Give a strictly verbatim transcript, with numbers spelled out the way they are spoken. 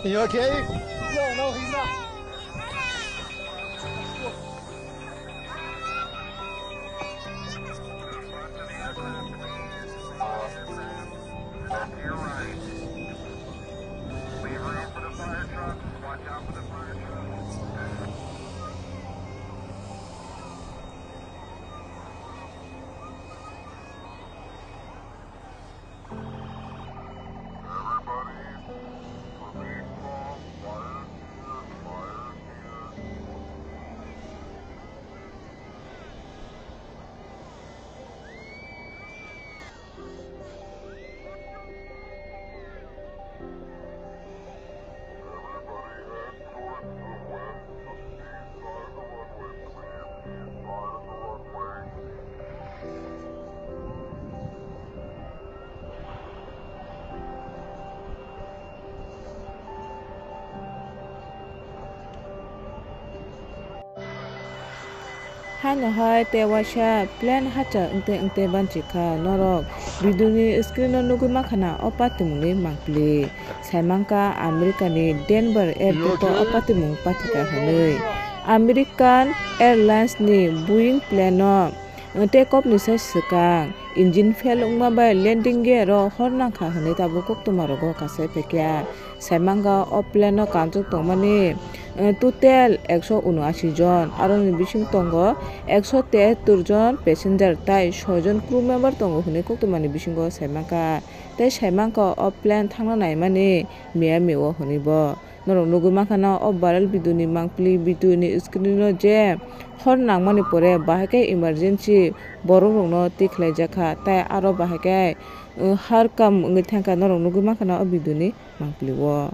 You okay? No, no, he's not. Haino hai tei waisa plane hacha wngte wngte banchi kha norok video ni screen o nugwi mankha na o patimung ni mangpili. Saimankha America ni Denver airport o o patimung pathika hwnwi. American Airlines ni Boeing plane o take off ni sai swkang engine fail wngma bai landing gear o hor nangkha hwnwi tabuk koktwma rogo kasai phaikha. Saimankha o plane o kanjwk tongmani, eh, total ekso unoashi jon, aroni bising tongo ekso tehattor jon passenger tai soi jon crew member tongo hwnwi koktwmani bisingo saimankha. Tei saimankha o plane thangna naimani Miami o hwnwi bo. Norok nugwi mankha na o viral video ni mangpili video ni screen o je hor nangmani pore bahai khe emergency borok rokno tikhlaijakha, tei aro bahai khe, eh, har kam wngwi thangkha norok nugwi mankha na o video ni mangpili o.